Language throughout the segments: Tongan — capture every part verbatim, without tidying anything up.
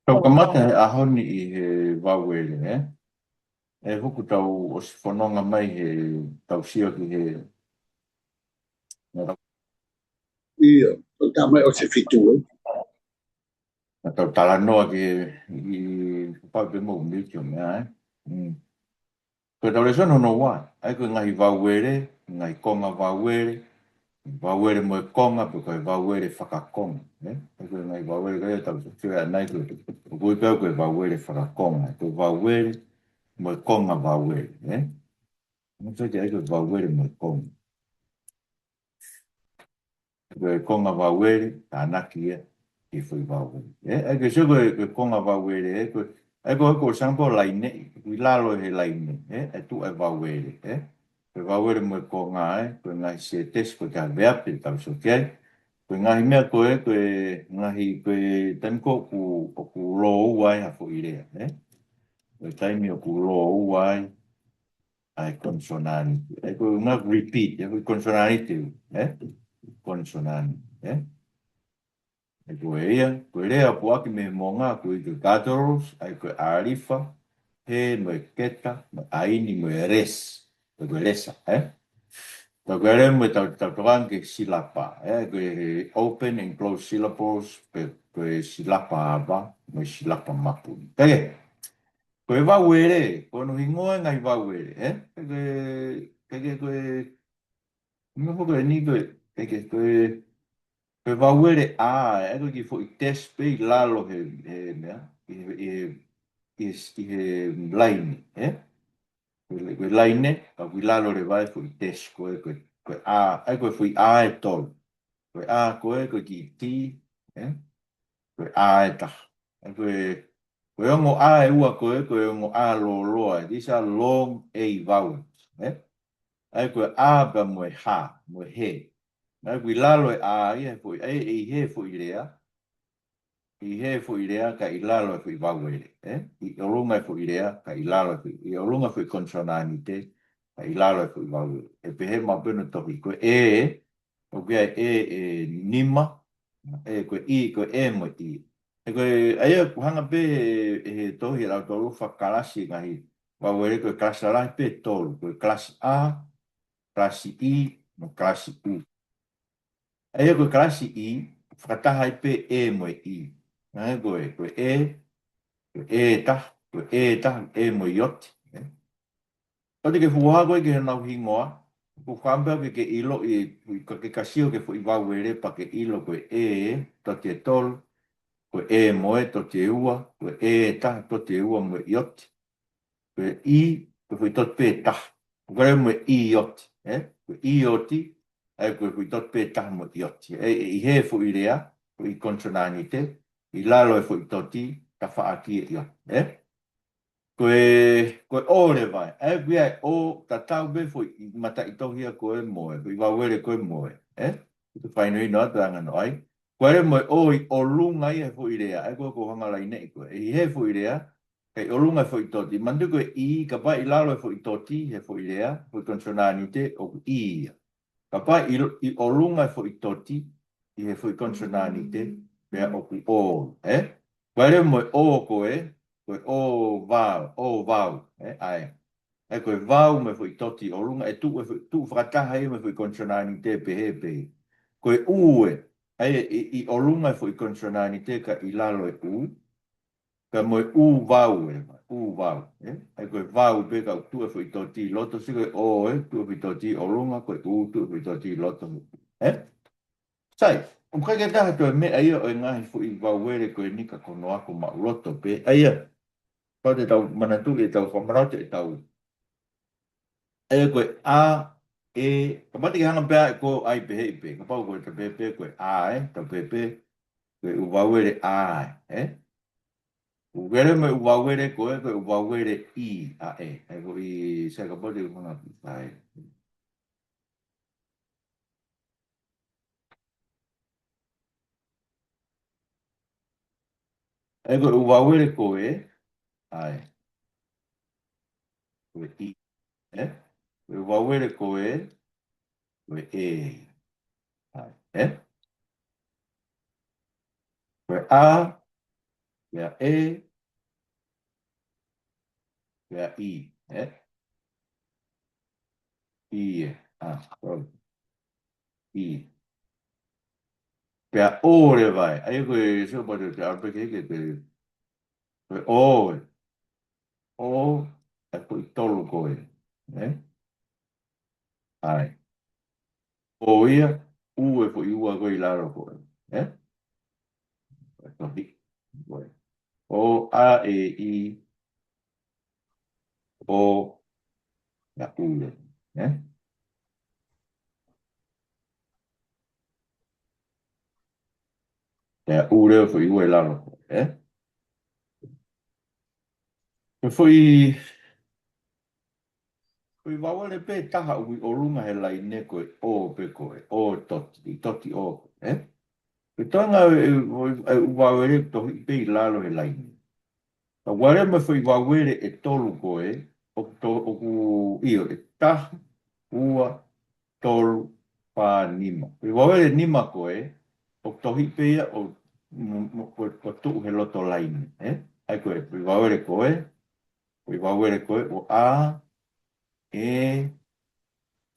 Tau kamata he ʻaho ni ʻi he vauele, ē? ʻE, hoko ʻetau ʻosi fononga mai he tau sio ki he, ʻIo, ʻo tā mai ʻosi fitu, ē? Naʻa tau talanoa ki he, ʻi, kapau pē mo miki o meʻa, ē? Mm. Ko ʻetau lēsoni hono ua, ʻa ia ko e ngaahi vauele, ngaahi konga vauele, vauele mo e konga, pe ko e vauele fakakonga, ē? ʻA ia ko e ngaahi vauele ko ia ʻoku tau sio ki ai ʻanai ko e, ʻoku ui pē ko e vauele fakakonga, ko e vauele mo e konga vauele, ē? Mo sio ki ai ko e vauele mo e konga. Ko e konga vauele, tānaki ia, ki he foʻi vauele. Ē, ʻa ia ko e sio ko e, ko e konga vauele, ē, ko e, ʻa ia ko e, ko e sample laine, ʻoku ʻi lalo he laine, ē, ʻa e tuʻa e vauele, ē. Ko e vauele mo e konga, ē, ko e ngaahi sētesi, ko e taha veape, tau sio ki ai. Ko e ngaahi meʻa ko ē, ko e ngaahi, ko e taimi ko ē ʻoku, ʻoku lōua ai ha foʻi lea, ē. Ko e taimi ʻoku lōua ai, ʻa e konisonanite. ʻA ia ko e ngaahi repeat, ʻa ia ko e konisonanite, ē? Konisonanite, ē? ʻA ia ko e ia, ko e lea ʻoku ʻohake mei he moʻunga, ʻoku ui ko e gutturals, ʻa ia ko e ʻālifa, he mo e keta, mo e ʻaini, mo e res, ʻa ia ko e lesa, ē? Ka ko e lea mo e tau, tau tokanga ki he silapa, ē? Ko e open and close syllables, pe ko e silapa ava, mo e silapa mapu. Peke, ko e vauele, ko hono hingoa e ngaahi vauele, ē? Peke, peke ko e, hingoa foki eni ko e, peke ko e, ko e vauele ʻa, ē, ko e kiʻi foʻi dash pē ʻi lalo he, he meʻa, ʻi he, ʻi he, ʻi he, ʻi he laine, ē? Ko e, ko e laine, ka ʻoku ʻi lalo leva e foʻi dash ko ē, ko e, ko e ʻa, ʻa ia ko e foʻi ʻa ʻe tolu. Ko e ʻa ko ē, ko e kiʻi T, ē? Ko e ʻa ʻe taha. ʻA ia ko e, ko e ongo ʻa ʻe ua ko ē, ko e ongo ʻa lōloa, ē. These are long A vowels, ē? ʻA ia ko e ʻa pea mo e ha, mo e he. ʻA ia ʻoku ʻi lalo e ʻa ia he foʻi, ʻa ia ʻi he foʻi lea, ʻi he foʻi lea ka ʻi lalo e foʻi vauele, ē? ʻI ʻolunga e foʻi lea ka ʻi lalo e foʻi, ʻi ʻolunga e foʻi konisonanite ka ʻi lalo e foʻi vauele. ʻE pehē maʻu pē hono tohi, ko e ʻe, ʻoku ʻi ai e ʻe nima, ʻe ko e i, ko e ʻe mo e i. ʻE ko e, ʻa ia ʻoku hanga pē ʻe he tohi ʻe lautolu ʻo fakakalasi e ngaahi vauele, ko e kalasi lalahi pē ʻe tolu, ko e kalasi ʻa, kalasi i, mo e kalasi u. ʻA ia ko e kalasi i, fakataha ai pē e mo e i. Naʻe ko e, ko e e, ko e e taha, ko e e taha, e mo e ioti. ʻOua te ke fuʻu hā koe ki heʻenau hingoa, ʻoku ou fakaʻamu pē ke ke ʻilo ʻi, ʻi ka ke ka sio ki he foʻi vauele pea ke ʻilo ko e e, tote tolu, ko e e mo e, tote ua, ko e e taha, tote ua mo e ioti. Ko e i, ko e foʻi tote pē taha. ʻOku ʻi ai mo e ioti, ē? Ko e ioti, ʻa ia ko e foʻi tote pē taha mo e ioti. ʻE, ʻe, ʻi he foʻi lea, foʻi konisonanite, ʻi lalo e foʻi tote, tafaʻaki e ioti, ē? Ko e, ko e o leva, ʻa ia ʻoku ʻi ai o tatau pē foʻi mataʻitohi ia ko ē mo e, foʻi vauele ko ē mo e, ē? ʻOku te fainoino atu ʻa e anga noa ai. Ko e lea mo e o ʻi ʻolunga ia he foʻi lea, ʻa ia ko e ko e hanga laineʻi ko ē. ʻI he foʻi lea, ka ʻi ʻolunga e foʻi tote. Manatuʻi ko e i, kapau ʻi lalo e foʻi tote, he foʻi lea, foʻi konisonanite, ʻoku i ia. Kapau ʻi, ʻi ʻolunga e foʻi tote, ʻi he foʻi konisonanite, pea ʻoku o, ē? Ko e lea mo e o ko ē, ko e o vau, o vau, ē? ʻA ia. ʻA ia ko e vau mo e foʻi tote ʻi ʻolunga, ʻe tuʻu e foʻi, tuʻu fakataha ia mo e foʻi konisonanite pehē pē. Ko e u ē, ʻa ia ʻi, ʻi ʻolunga e foʻi konisonanite ka ʻi lalo e u, ka mo e u vau ē, u vau, ē? ʻA ia ko e vau pē ka tuʻu e foʻi tote ʻi loto, sio ko e o ē, tuʻu e foʻi tote ʻi ʻolunga, ko e u, tuʻu e foʻi tote ʻi loto, ē? Sai, ʻoku ʻikai ke taha toe meʻa ia ʻo e ngaahi foʻi vauele ko eni ka ko hono ako maʻuloto pē, ʻa ia, kapau te tau manatuʻi ʻetau fakamanatu ʻetau. ʻA ia ko e a, e, kapau te ke hanga pē ʻe koe ʻai pehē pē, kapau ko e tau pehē pē ko e a, ē, tau pehē pē, ko e ʻū vauele a, ē? ʻOku ʻi ai mo e ʻū vauele ko ē, ko e ʻū vauele i, a, e, ē, ko e i, sai kapau te ke hanga pē ʻai. ʻA ia ko e ʻū vauele ko ē, ʻa e. Ko e i, ē? Ko e ʻū vauele ko ē, ko e e. ʻA e, ē? Ko e a, Pea E, pea I, ē? I, ē. Ah, sorry. I. Pea O leva ē. ʻA ia ko e, sio pau te, te ʻalu pē ke, ke, ke, ko e O ē. O, ē, ko e tolu ko ē. Ē? ʻAi. O ia, U ē foʻi ua ko ē ʻi lalo ko ē. Ē? Ko e tohi. Ko ē. O, A, E, I, O, ʻa ia U ē. Ē? ʻA ia U leva foʻi ua ʻi lalo ko ē. Ē? Ko e foʻi, foʻi vauvele pē taha ʻoku ʻi ʻolunga he laine ko e O pē ko ē, O toti, ʻi toti O, ē? Ko e toenga e, e, e ʻū vauvele tohi pē ʻi lalo he laine. Ka ʻoku ʻi ai mo e foʻi vauvele ʻe tolu ko ē, ʻoku to-, ʻoku ʻio, ʻe taha, ua, tolu, fā, nima. Foʻi vauvele nima ko ē, ʻoku tohi pē ia ʻo, mo, mo, ko, ko e tuʻu he loto laine, ē? ʻA ia ko e, foʻi vauvele ko ē, foʻi vauvele ko ē, ʻo A, E,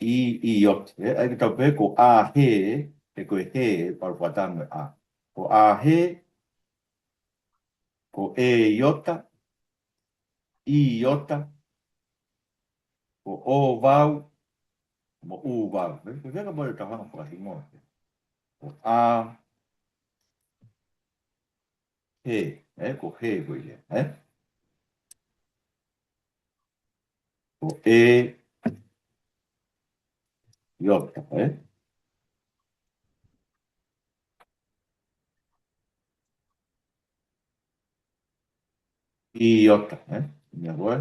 I, I, iota, ē? ʻA ia ke tau pehē ko A he, he ko e he, pau fakataha mo e A. Ko A he, ko E iota, I iota, ko O vau, mo U vau. Ē, ko e fē kapau te tau hanga fakahingoa. Ko A, he, ē, ko he ko ia, ē? Ko E iota, ē? I iota, ē? Ia ko ē.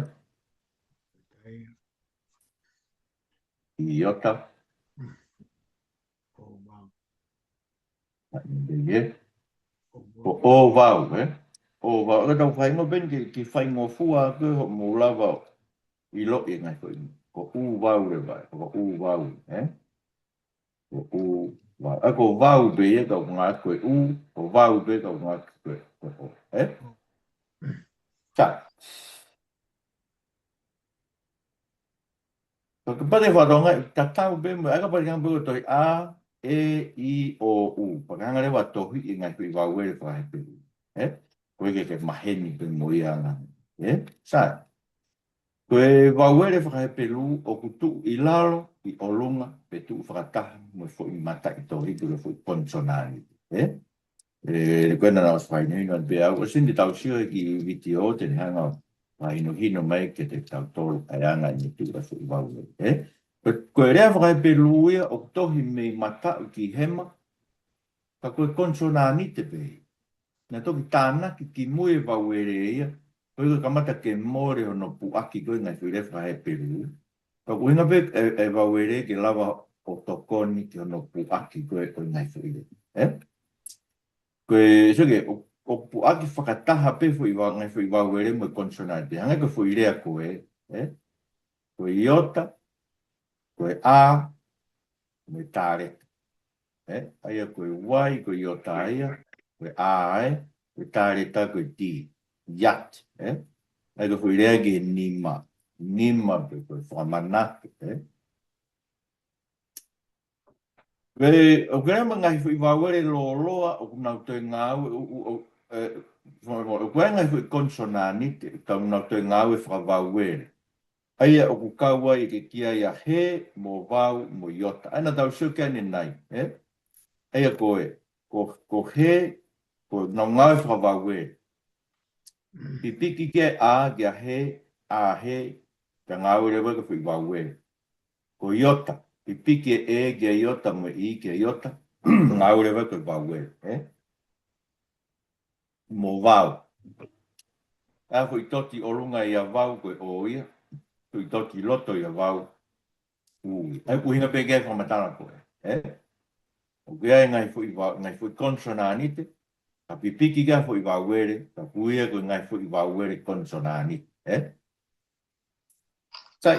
I iota. Ia. Ko O vau, ē? O vau, ʻa ia tau faingo pē ni ke, ke faingofua ko e hoʻomou lava ʻo ʻiloʻi e ngaahi foʻi. Ko U vau leva, ko U vau, ē? Ko U vau. ʻA ia ko vau pē ia ka ʻoku ngāueʻaki ko e U, ko vau pē ka ʻoku ngāueʻaki ko e, ko e O, ē? Ka. Ka ke pate fakatonga, tatau pē mo, ʻa ia ka pate hangē pē ko e tohi A, E, I, O, U. Pea hanga leva ʻo tohi e ngaahi foʻi vauvele fakahepelū. Ē? Ko e ke, ke maheni pē mo ia ʻanga. Ē? Sai. Ko e vauvele fakahepelū ʻoku tuʻu ʻi lalo, ʻi ʻolunga, pe tuʻu fakataha mo e foʻi mataʻitohi, ko e foʻi konisonanite. Ē? Ē, ko ena naʻa ku ʻosi fakahinohino pē au, ʻosi ʻeni te tau sio he kiʻi vitiō te ne hanga ʻo fakahinohino mai kiate kitautolu ʻa e anga ʻene tuʻu ʻa e foʻi vauvele, ē? Ko, ko e lea fakahepelū ia ʻoku tohi mei mataʻu ki hema, ka ko e konisonanite pē. Naʻe toki tānaki kimui e vauvele ia, ko e kamata ke mole hono puʻaki ko e ngaahi foʻi lea fakahepelū. Ka ʻoku ʻuhinga pē e, e vauvele ke lava ʻo tokoni ki hono puʻaki ko e, ko e ngaahi foʻi lea. Ē? Ko e, sio ki he, ʻo, ʻoku puʻaki fakataha pē foʻi va-, ngaahi foʻi vauvele mo e konisonanite. Hangē ko e foʻi lea ko ē, ē? Ko e iota, ko e A, mo e taleta. Ē? ʻA ia ko e Y, ko e iota ia, ko e A, ē? Ko e taleta, ko e T. Yacht, ē? ʻA ia ko e foʻi lea ki he nima. Nima pe ko e fakamanatu, ē? Pea ʻoku ʻi ai mo e ngaahi foʻi vauvele lōloa ʻoku nau toe ngāue, ʻo, ʻo, ʻo, ē, ʻoku ʻi ai ngaahi foʻi konisonanite ʻoku nau toe ngāue fakavauvele. ʻA ia ʻoku kau ai e ke kia ia he, mo vau, mo iota. ʻA ia naʻa tau sio ki ai ʻanenai, ē? ʻA ia ko e, ko, ko he, ko nau ngāue fakavauvele. Pipiki ki he A, ki he A he, ka ngāue leva ko e foʻi vauvele. Ko iota, pipiki e E ki he iota mo e I ki he iota, ngāue leva ko e vauvele, ē? Mo vau. ʻA ia foʻi toti ʻolunga ia vau ko e O ia, foʻi toti loto ia vau, U ia. ʻA ia ʻuhinga pē ke fakamatala ko ē, ē? ʻOku ʻi ai ngaahi foʻi va-, ngaahi foʻi konisonanite, ka pipiki ki he foʻi vauvele, ka ʻoku ui ia ko e ngaahi foʻi vauvele konisonanite, ē? Sai.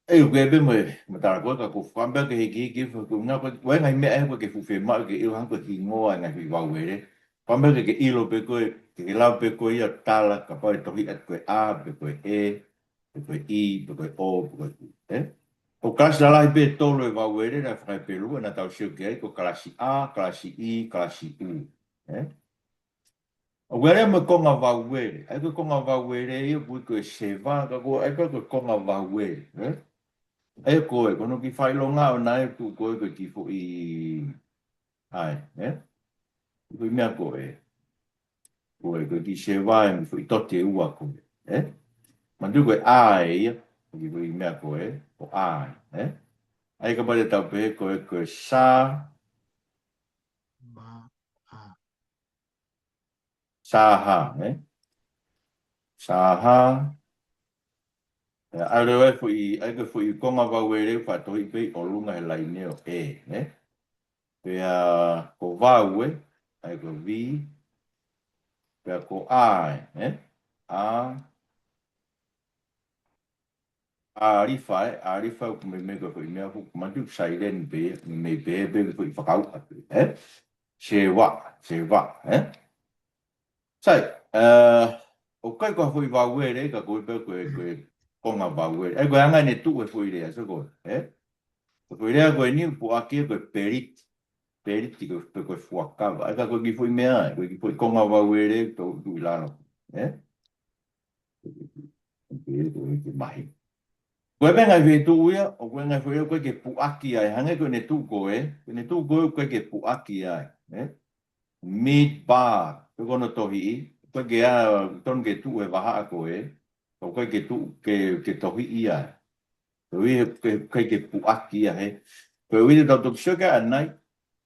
ʻE, ʻoku ʻi ai pē mo e matala ko ē, ka ʻoku ou fakaʻamu pē ke hiki, hiki, ko e ngaahi, ko e ngaahi meʻa ʻe, ko e ke fuʻu fiemaʻu ke ʻilo hangē ko e hingoa e ngaahi foʻi vauvele. Pea meʻa ke ke ʻilo pē ko ē, ke ke lau pē ko ē ia tala, kapau ʻe tohi atu ko e A, pe ko e E, pe ko e I, pe ko e O, pe ko e U, ē? Ko e kalasi lalahi pē ʻe tolu e vauele naʻe fakaʻipeʻelu, naʻa tau sio ki ai, ko e kalasi A, kalasi I, kalasi U, ē? ʻOku ʻi ai mo e konga vauele. ʻA ia ko e konga vauele ia ʻoku ui ko e seva, ka ko e, ʻa ia ko e konga vauele, ē? ʻA ia ko ē, ko hono kiʻi fakaʻilonga ʻoʻona ē, tuʻu ko ē ko e kiʻi foʻi, ʻa ē, ē? Ko e meʻa ko ē. Ko e, ko e kiʻi seva ē, mo e foʻi tote ʻe ua ko ē, ē? Manatuʻi ko e A ē ia, ko e kiʻi foʻi meʻa ko ē, ko e A ē, ē? ʻA ia kapau te tau pehē ko e, ko e sa, Ma, a. Saha, ē? Saha. ʻA ia ʻoku ʻi ai e foʻi, ʻa ia ko e foʻi konga vauele ʻoku faʻa tohi pē ʻi ʻolunga he laine ʻo e, ē? Pea ko vau ē, ʻa ia ko V, pea ko A ē, ē? A, ʻAlifa ē, ʻAlifa ʻoku meimei ko e foʻi meʻa ʻoku manatuʻi silent pē, meimei pē, pē foʻi fakaʻuha pē, ē? Seva, seva, ē? Sai, ē, ʻoku ʻikai ko ha foʻi vauele, ka ko e pē ko e, ko e konga vauele. ʻA ia ko e anga ʻene tuʻu e foʻi lea, so ko e, ē? Ko e foʻi lea ko eni ʻoku puʻaki ko e peliti. Peliti ko e, pe ko e fuakava. ʻA ia ka ko e kiʻi foʻi meʻa, ē, ko e kiʻi foʻi konga vauele, tuʻu, tuʻu ʻi lalo, ē? Ko e, ko e, ko e mahi. Ko e meʻa ngaahi feituʻu ia, ʻoku ʻi ai ngaahi foʻi lea ʻoku ʻikai ke puʻaki ai, hangē ko ʻene tuʻu ko ē, ko ʻene tuʻu ko ē ʻoku ʻikai ke puʻaki ai, ē? Midbar, ko hono tohiʻi, ʻoku ʻikai ke ʻa, tonu ke tuʻu he vahaʻa ko ē, ʻoku ʻikai ke tuʻu, ke, ke tohiʻi ai. Ko e ʻuhi he, ke, ʻikai ke puʻaki ia he. Ko e ʻuhi te tau toki sio ki ai ʻanenai,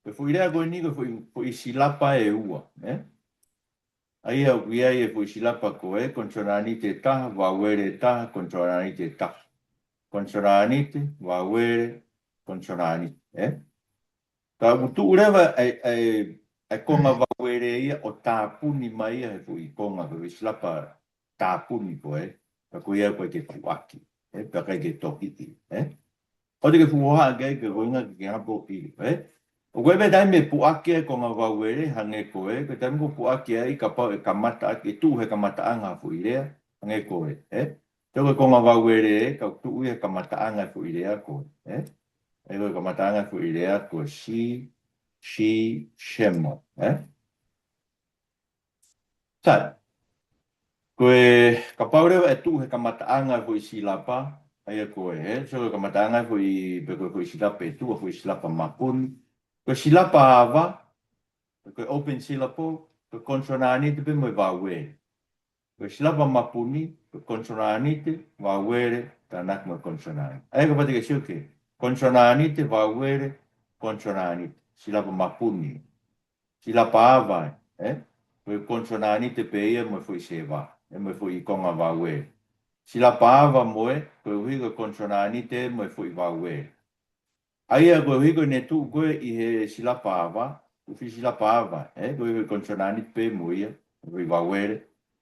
ko e foʻi lea ko eni, ko e foʻi, foʻi silapa ʻe ua, ē? ʻA ia ʻoku ʻi ai e foʻi silapa ko ē, konisolanite ʻe taha, vauele ʻe taha, konisolanite ʻe taha. Konisolanite, vauele, konisolanite, ē? Ka ʻoku tuʻu leva e, e, e konga vauele ia ʻo tāpuni mai ia he foʻi konga, he foʻi silapa tāpuni ko ē, ka ko ia ʻoku ʻikai ke puʻaki, ē, pea ʻikai ke tohiʻi, ē? ʻOua te ke fuʻu hohaʻa ki ai, ko e ʻuhinga ke ke hanga ʻo ʻilo, ē? ʻOku ʻi ai pē taimi ʻe puʻaki ai e konga vauele, hangē ko ē, ko e taimi ʻoku puʻaki ai, kapau ʻe kamata ʻaki, ʻe tuʻu he kamataʻanga foʻi lea, hangē ko ē, ē? Te ko e konga vauele ē, ka ʻoku tuʻu ia he kamataʻanga foʻi lea ko ē, ē? ʻA ia ko e kamataʻanga foʻi lea ko e si, si, semo, ē? Sai. Ko e kapau leva ʻe tuʻu he kamataʻanga foʻi silapa, ʻa ia ko ē, ē? So ko e kamataʻanga foʻi, pe ko e foʻi silapa ʻe tuʻu, foʻi silapa mapuni. Ko e silapa ava, ko e open syllable, ko e konisolanite pē mo e vauele. Ko e silapa mapuni, ko e konisolanite, vauele, tānaki mo e konisolanite. ʻA ia kapau te ke sio ki he konisolanite, vauele, konisolanite. Silapa mapuni. Silapa ava, ē? Ko e konisolanite pē ia mo e foʻi seva, ē, mo e foʻi konga vauele. Silapa ava mo e, koeʻuhi ko e konisolanite mo e foʻi vauele. ʻA ia koeʻuhi ko ʻene tuʻu ko ē ʻi he silapa ava, ko e foʻi silapa ava, ē, ko e konisolanite pē mo ia, foʻi vauele,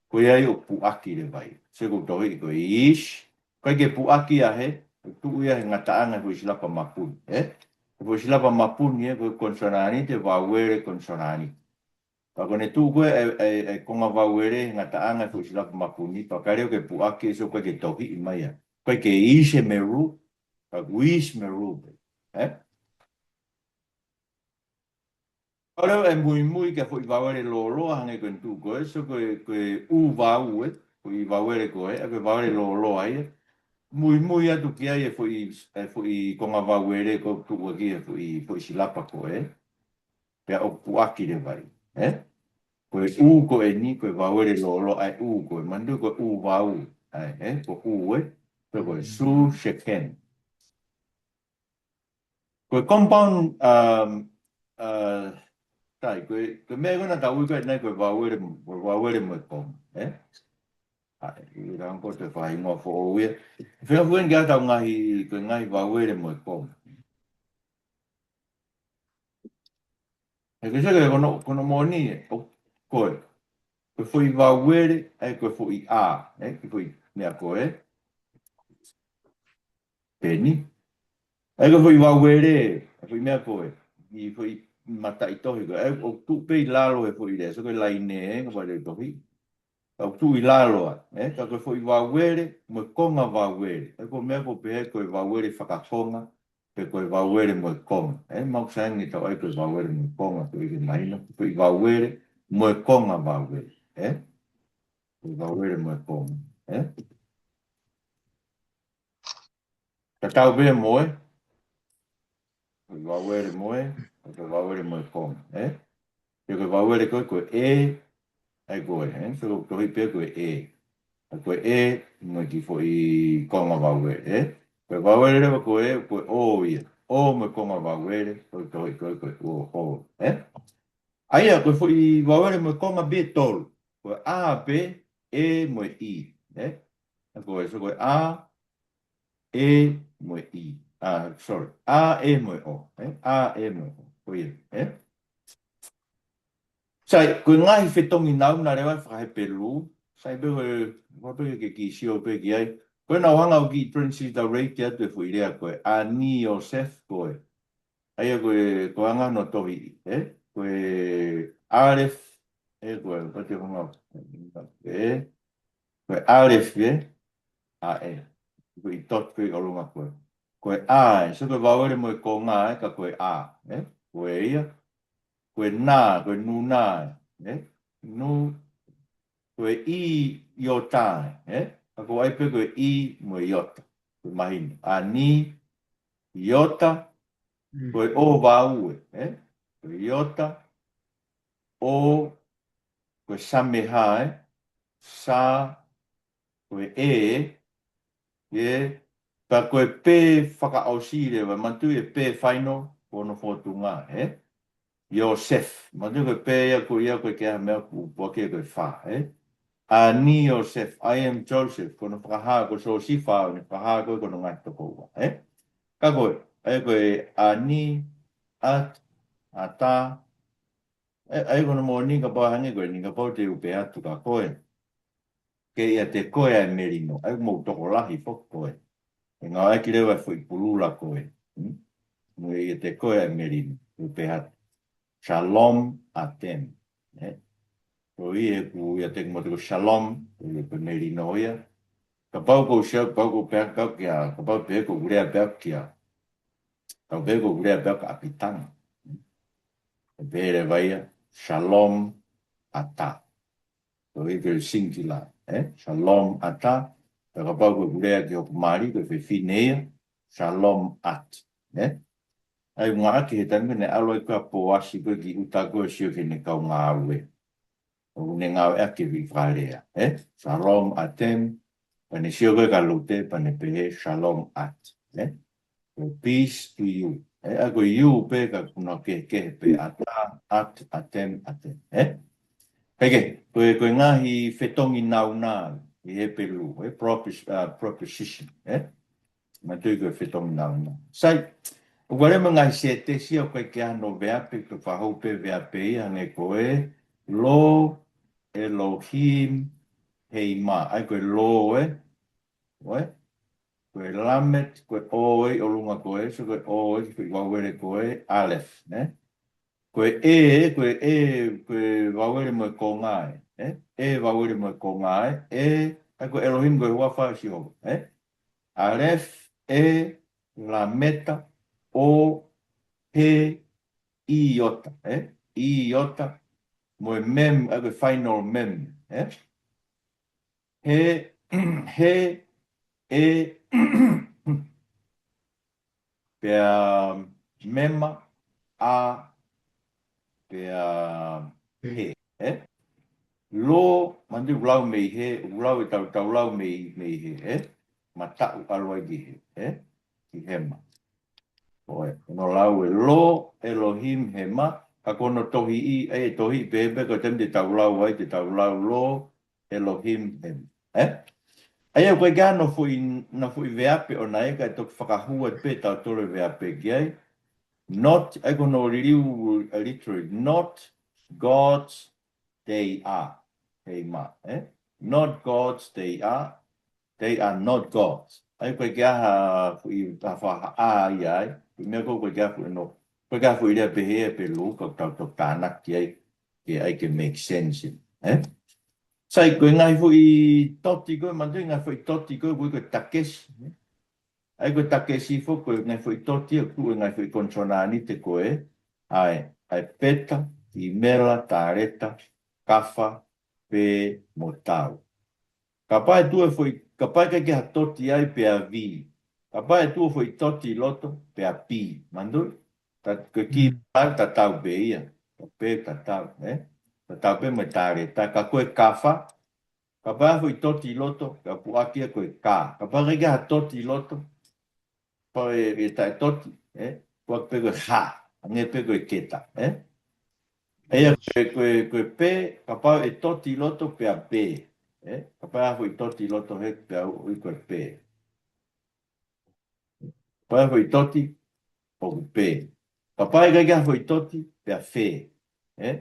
ko ia ai ʻoku puʻaki leva ia. So ko e tohiʻi ko e ish, ʻikai ke puʻaki ia he, ʻoku tuʻu ia he ngataʻanga foʻi silapa mapuni, ē? Foʻi silapa mapuni, ē, ko e konisolanite, vauele, konisolanite. Pea ko ʻene tuʻu ko ē e, e, e konga vauele he ngataʻanga foʻi silapa mapuni, pea ka leo ke puʻaki, so ʻikai ke tohiʻi mai ia. ʻIkai ke ise meru, ka ʻoku is meru pē, ē? Ka leo e muimui ki he foʻi vauele lōloa, hangē ko ʻene tuʻu ko ē, so ko e, ko e ʻū vau ē, foʻi vauele ko ē, ʻa ko e vauele lōloa ia. Muimui atu ki ai e foʻi, e foʻi konga vauele ko ē ʻoku tuʻu ʻaki e foʻi, foʻi silapa ko ē. Pea ʻoku puʻaki leva ia, ē? Ko e ʻū ko eni, ko e vauele lōloa ʻa e ʻū ko ē, manatuʻi ko e ʻū vau, ʻa ē, ē? Ko e ʻū ē, ko e, ko e su, sheken. Ko e compound, um, uh, tai, ko e, ko e meʻa ko ē naʻa tau ui ko ē ʻanenai ko e vauele mo, ko e vauele mo e konga, ē? ʻA ia, ʻi he rangi ko ē te fai mo foʻou ia. Fea fuen ki he ʻetau ngaahi, ko e ngaahi vauele mo e konga. He ke seke ko hono, ko hono moʻoni ē, ʻo, ko e, ko e foʻi vauele, ʻa ia ko e foʻi a, ē, ko e foʻi meʻa ko ē. Peni. ʻA ia ko e foʻi vauele, ʻa e foʻi meʻa ko ē. ʻI he foʻi mataʻitohi ko ē, ʻoku tuʻu pē ʻi lalo he foʻi lea, so ko e laine ē, ka pale tohi. Ka ʻoku tuʻu ʻi lalo ai, ē? Ka ko e foʻi vauele mo e konga vauele. ʻA ia ko e meʻa ko ē pehē ko e vauele fakakonga, pe ko e vauele mo e konga. Ē, maʻu sai ange tau ʻai ko e vauele mo e konga, ko e ʻikai mahino, ko e foʻi vauele mo e konga vauele. Ē? Ko e vauele mo e konga. Ē? Tatau pē mo e, ko e vauele mo e, ko e vauele mo e konga, ē? Pe ko e vauele ko ē, ko e ē, ʻa ia ko ē, ē? So ko e tohi pē ko e ē. ʻA ia ko e ē, mo e kiʻi foʻi konga vauele, ē? Ko e vauele leva ko ē, ko e ʻō ia. ʻŌ mo e konga vauele, ko e tohi ko ē, ko e ʻō, ʻō, ē? ʻA ia, ko e foʻi vauele mo e konga pē ʻe tolu. Ko e ʻā pē, ē mo e ʻī, ē? ʻA ia ko ē, so ko e ʻā, ē mo e ʻī. Ah, sorry. ʻĀ, ē mo e ʻō, ē? ʻĀ, ē mo e ʻō. Ko ia, ē? Sai, ko e ngaahi fetongi nāunau leva ʻa e fakahepelū. Sai pē ko e, ʻoua pē ke kiʻi sio pē ki ai. Ko ē naʻa ku hanga ʻo kiʻi transliterate atu e foʻi lea ko ē. ʻĀ ni Iosef ko ē. ʻA ia ko e, ko e anga hono tohi, ē? Ko e ʻalef, ē, ko e, ko e te hanga, ē? Ko e ʻalef, ē? ʻĀ, ē. Ko e ʻi toki ko ē ʻi ʻolunga ko ē. Ko e ʻā, ē. So ko e vauele mo e konga, ē? Ka ko e ʻā, ē? Ko e ia. Ko e nā, ko e nū nā, ē? Nu, ko e ʻī iota, ē? Ka ko ʻai pē ko e ʻī mo e iota. Ko e mahino. ʻĀ ni, iota, Mm. ko e ʻō vau ē, ē? Ko e iota, ʻō, ko e sameha, ē? Sa, ko e ē, ē? Pea ko e pē fakaʻosi leva, manatuʻi e pē final, ko hono fōtunga, ē? Iosef, manatuʻi ko e pē ia ko ia ko e ke aha meʻa ku pua ke ko e fā, ē? ʻĀ ni Iosef, I am Joseph, ko hono fakahā, ko Siosifa, ʻo ne fakahā ko ē ko hono ngaahi tokoua, ē? Ka ko ē, ʻa ia ko e ʻā ni, at, ʻatā, ē, ʻa ia ko hono moʻoni kapau hangē ko eni, kapau te u pehē atu kia koe. Ke ʻiate koe ʻa e melino, ʻa ia mou tokolahi foki ko ē. ʻE ngāueʻaki leva e foʻi pulula ko ē. Hmm? Mo ʻiate koe ʻa e melino, u pehē atu. Shalom atem. Ē? Ko ia ʻoku ʻiate kimoutolu ko e shalom, ko ia ko e melino ia. Kapau ko u sio, kapau ko u pehē, kapau kia, kapau pehē ko u lea pehē kia. Kapau pehē ko u lea pehē kia ʻApitanga. ʻE pehē leva ia, shalom ata. Ko ia ko e singular, ē? Shalom ata. Pea kapau ko e lea ki hoku mali, ko e fefine ia, shalom at, ē? ʻA ia ʻoku ngāueʻaki he taimi ko ē naʻe ʻalu ai ko ē ʻa Poasi ko ē ki ʻuta ko ē ʻo sio ki heʻene kau ngāue. ʻOku ne ngāueʻaki e foʻi fakalea, ē? Shalom atem, pea ne sio ko ē kia Lute, pea ne pehē shalom at, ē? Ko e peace to you. Ē, ʻa ia ko e you pē ka ʻoku na kehekehe pē ata, at, atem, atem. Ē? Kae kehe, ko e, ko e ngaahi fetongi nāunau ʻi he Hepelū, ē? Propos-, uh, preposition, ē? Manatuʻi ko e fetongi nāunau. Sai, ʻoku ʻi ai mo e ngaahi sētesi ʻoku ʻikai ke ʻi ai hano veape, ko e fakahū pē veape ia, hangē ko e lo, Elohim, heima. ʻA ia ko e lo, ē? Ko e, ko e lamet, ko e ʻō ʻi ʻolunga ko ē, so ko e ʻō ē, ko e vauele ko e, alef, nē? Ko e ē, ko e ē, ko e vauele mo e konga ē, ē? Ē vauele mo e konga ē, ē, ʻa ia ko e Elohim ko e huafa ʻo Sihova, ē? Alef, ē, lameta, ʻō, he, iota, ē? Iota, mo e mem, ʻa ia ko e final mem, ē? He, he, ē, pea mema, a, pea he, ē? Lo, manatuʻi ʻoku lau mei he, ʻoku lau e tau, tau lau mei, mei he, ē? Mataʻu ʻalu ai ki he, ē? Ki hema. ʻOe, hono lau ē lo, Elohim, hema, ka ko hono tohiʻi, ʻa ia e tohiʻi pehē pē ko e taimi te tau lau ai, te tau lau lo, Elohim, hema. Ē? ʻA ia ʻoku ʻikai ke ʻi ai hano foʻi, hano foʻi veape ʻona ia kae toki fakahū atu pē ʻe tautolu e veape ki ai. Not, ʻa ia ko hono liliu, uh, literally, not God's, they are. Heima, ē? Not God's, they are. They are not God's. ʻA ia ʻoku ʻikai ke ʻi ai ha foʻi, ha fa-, ha a ia ai. Ko e meʻa ko ē ʻoku ʻikai ke ʻi ai ha foʻi no. Ko e ka foʻi lea pehē pē lū, ka tau toki tānaki ai, ke ʻai ke make sense, ē? Sai, ko e ngaahi foʻi toti ko ē, manatuʻi ngaahi foʻi toti ko ē, ko e ko e takesi, ē? ʻA ia ko e takesi foki, ko e ngaahi foʻi toti, ʻoku tuʻu e ngaahi foʻi konisonanite ko ē, ʻa e, ʻa e peta, kimela, taleta, kafa, pē, mo tau. Kapau ʻe tuʻu e foʻi, kapau ʻe ʻikai ke ha toti ai pea V. Kapau ʻe tuʻu e foʻi toti ʻi loto pea P. Manatuʻi? Ta, ko e ki Mm. pau tatau pē ia. Ko e pē tatau, ē? Tatau pē mo e taleta. Ka ko e kafa. Kapau ʻe foʻi toti ʻi loto, ka puʻaki ia ko e ka. Kapau ʻe ʻikai ke ha toti ʻi loto. Kapau ʻe, ʻe taʻetoti, ē? Puʻaki pē ko e ha. Hangē pē ko e keta, ē? ʻA ia ko e, ko e, ko e pē, kapau ʻe toti ʻi loto pea pē, ē? Kapau ʻe foʻi toti ʻi loto he pea ui ko e pē. Kapau ʻe foʻi toti, ʻoku pē. Kapau ʻe ʻikai ke ha foʻi toti, pea fē, ē?